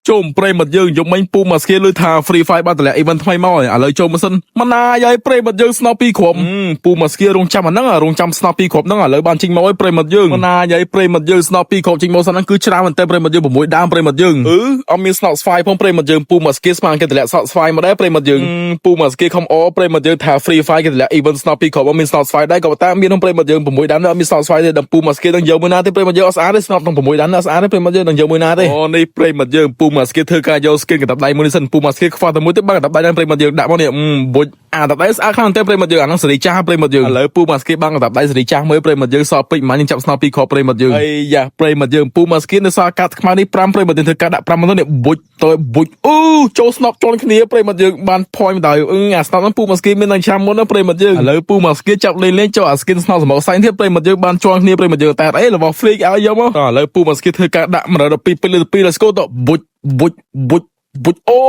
ជុំប្រិយមិត្តយើងយប់មិញពូមកស្គីលឺថា Free Fire បានតម្លាក់ event ថ្មីមកហើយឥឡូវចូលមកសិនម៉ណាយាយប្រិយមិត្តយើងស្នោពីរគ្រាប់ពូមកស្គីរងចាំអាហ្នឹងរងចាំស្នោពីរគ្រាប់ហ្នឹងឥឡូវបានចេញមកហើយប្រិយមិត្តយើងម៉ណាយាយប្រិយមិត្តយើងស្នោពីរគ្រាប់ចេញមកសិនហ្នឹងគឺច្រើនមែនតើប្រិយមិត្តយើង6ដើមប្រិយមិត្តយើងអឺអត់មានស្នោស្វាយផងប្រិយមិត្តយើងពូមកស្គីស្មានគេតម្លាក់ស្នោស្វាយមកដែរប្រិយមិត្តយើងពូមកស្គីខំអប្រិយមិត្តយើងថា Free Fire គេតម្លាក់ event ស្នោពីរគ្រាប់អត់មានស្នោស្វាយដែរក៏ប៉ុន្តែមានក្នុងប្រិយមិត្តយើង6ដើមនេះអត់មានស្នោស្វាយទេដល់ពូមកស្គីនឹងយកមួយណាទេប្រិយមិត្តយើងអត់ស្អាតទេស្នោក្នុង6ដើមនេះអត់ស្អាតទេប្រិយមិត្តយើងនឹងយកមួយណាទេអូនេះប្រិយមិត្តយើងពូមកស្គីធ្វើការយក skin កណ្ដាប់ដៃមួយនេះសិនពូមកស្គីខ្វះតែមួយទេបានកណ្ដាប់ដៃហ្នឹងប្រិយមិត្តយើងដាក់មកនេះបុចអាកណ្ដាប់ដៃស្អាតខ្លាំងទេប្រិយមិត្តយើងអាហ្នឹងសេរីចាស់ប្រិយមិត្តយើងឥឡូវពូមកស្គីបានកណ្ដាប់ដៃសេរីចាស់មើលប្រិយមិត្តយើងសល់ពេជ្រមិនយើងចាប់ស្នោពីរគ្រាប់ប្រិយមិត្តយើងអីយ៉ាប្រិយមិត្តយើងពូមកស្គីនៅសល់កាត់ខ្មៅនេះ5ប្រិយមិត្តយើងធ្វើការដាក់5មកនេះបុចទៅបុចអូចូលស្នប់ជន់គ្នាប្រិយមិត្តយើងបាន point មកដល់អឺអាស្នប់ហ្នឹងពូមកស្គីមានតែឆ្នាំមុនណាប្រិយមិត្តយើងឥឡូវពូមកស្គីចាប់លេងលេងចូលអា skin ស្នប់សម្បកសែងទៀតប្រិយមិត្តយើងបានជន់គ្នាប្រិយមិត្តយើងតែអីរបស់ free ឲ្យយកមកឥឡូវពូមកស្គីធ្វើការដាក់112ពេជ្រលើ2 let's go ទៅបុចបុចបុចបុចអូ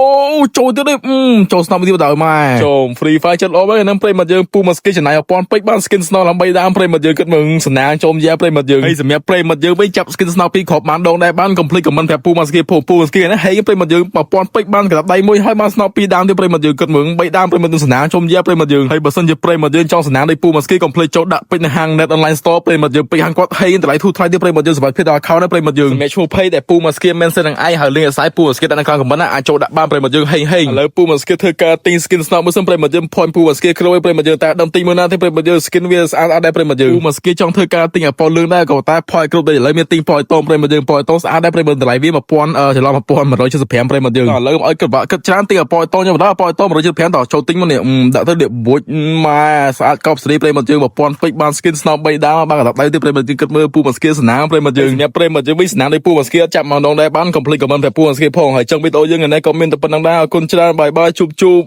ចូលទៀតទេចូលស្នប់ទៀតដល់ម៉ែចូល Free Fire ចិត្តល្អមែនហ្នឹងប្រិយមិត្តយើងពូមកស្គីចំណាយ1000ពេជ្របាន skin snow ដើម្បីដើមប្រិយមិត្តយើងគិតមើលសណាងចូលយ៉ាប្រិយមិត្តយើងហើយសម្រាប់ប្រិយមិត្តយើងវិញចាប់ skin snow ពីរគ្រាប់បានដងដែរបាន complete comment ប្រាប់ពូមកស្គីពូពូមកស្គីណាហេប្រិយមិត្តយើង1000ពេជ្របានកណ្ដាប់ដៃមួយហើយបាន snow ពីរដើមទៀតប្រិយមិត្តយើងគិតមើល3ដើមប្រិយមិត្តយើងសណាងចូលយ៉ាប្រិយមិត្តយើងហើយបើសិនជាប្រិយមិត្តយើងចង់សណាងដូចពូមកស្គី complete ចូលដាក់ពេជ្រនៅហាង net online store ប្រិយមិត្តយើងពេជ្រហាងគាត់ហេតម្លៃធូរថ្លៃទៀតប្រិយមិត្តយើងសម្រាប់ភេទដល់ account ណាប្រិយមិត្តយើងសម្រាប់ឈ្មោះ page ដែលពូមកស្គី mention នឹងឯងហើយ link អាស្រ័យពូមកស្គីដាក់នៅក្នុង comment ណាអាចចូលដាក់បានប្រិយមិត្តយើងហេងហេងឥឡូវពូមកស្គីធ្វើការទិញ skin snow មួយសិនប្រិយមិត្តយើង point ពូមកស្គីគ្រួយប្រិយមិត្តយើងតែដឹងទិញមួយណាទេប្រិយមិត្តយើង skin វាស្អាតអត់ដែរប្រិយមិត្តយើងពូមកស្គីចង់ធ្វើការទិញអាពណ៌លឿងដែរក៏តែ point គ្រប់តែឥឡូវមានទិញពណ៌តូមប្រិយមិត្តយើងពណ៌តូមស្អាតដែរប្រិយមិត្តតម្លៃវា1000ច្រឡំ1175ប្រិយមិត្តយើងឥឡូវឲ្យគិតគិតច្រើនទិញអាពណ៌តូមខ្ញុំដល់ពណ៌តូម175តចូលទិញមកនេះដាក់ទៅនេះបុចម៉ែស្អាតកប់សេរីប្រិយមិត្តយើង1000ពេជ្របាន skin snow 3ដើមបានកណ្ដាប់ដៃទៀតប្រិយមិត្តយើងគិតមើលពូមកស្គីសណាងប្រិយមិត្តយើងអ្នកប្រិយមិត្តយើងវិញសណាងដូចពូមកស្គីចាប់មកម្ដងដែរបាន complete comment ប្រាប់ពូមកស្គីផងហើយចឹងវីដេអូយើងថ្ងៃនេះក៏មានតែប៉ុណ្្នឹងដែរអរគុណច្រើន bye bye ជួបជួប។